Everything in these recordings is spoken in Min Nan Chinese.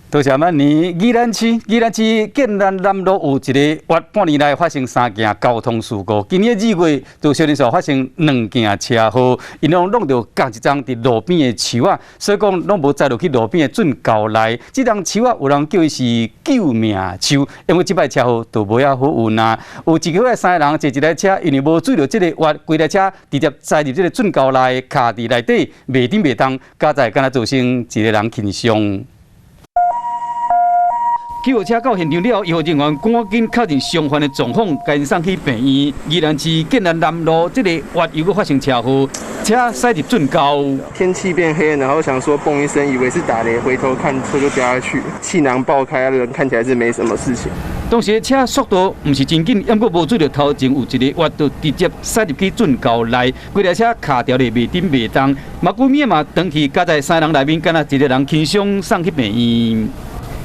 多謝曼尼。宜蘭市建南南路有一個月半年來發生三件交通事故。今年2月就小連續發生兩件車禍，𪜶攏弄著仝一叢佇路邊的樹仔，所以講攏無栽落去路邊的圳溝內。這叢樹仔有人叫伊是救命樹，因為這擺車禍就無遐好運啊。有一個月三個人坐一台車，因為無注意著這個彎，規台車直接栽入這個圳溝內，卡佇內底，袂振袂動，佳哉敢若造成一個人輕傷。救護車到現場了後，醫護人員趕緊確認傷患的狀況，共𪜶送去病院。宜蘭市建南南路這個月又閣發生車禍，車駛入圳溝。天氣變黑，然後想說嘣一聲，以為是打雷，回頭看車就掉下去，氣囊爆開，人看起來是沒什麼事情。當時車速度毋是真緊，毋過無注意著頭前有一個彎，就直接駛入去圳溝內，規台車卡牢咧，袂振袂動。目久物嘛，當去加在三人內面，敢若一個人輕傷送去病院。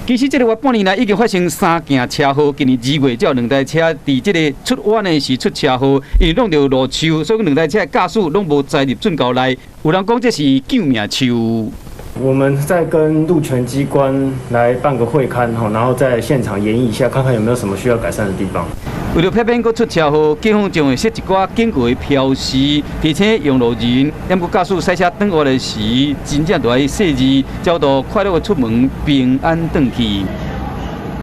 其實這個月半年來已經發生三件車禍，今年2月才有兩台車佇這個出彎的時出車禍，因為弄著路樹，所以兩台車的駕駛攏無栽入圳溝內。有人講這是救命樹。我們再跟路權機關來辦個會勘，然後在現場研議一下，看看有沒有什麼需要改善的地方。為著避免閣出車禍，警方將會設一寡警告的標示，提醒用路人。毋過駕駛駛車轉彎的時，真正著愛細膩，才有快樂的出門，平安轉去。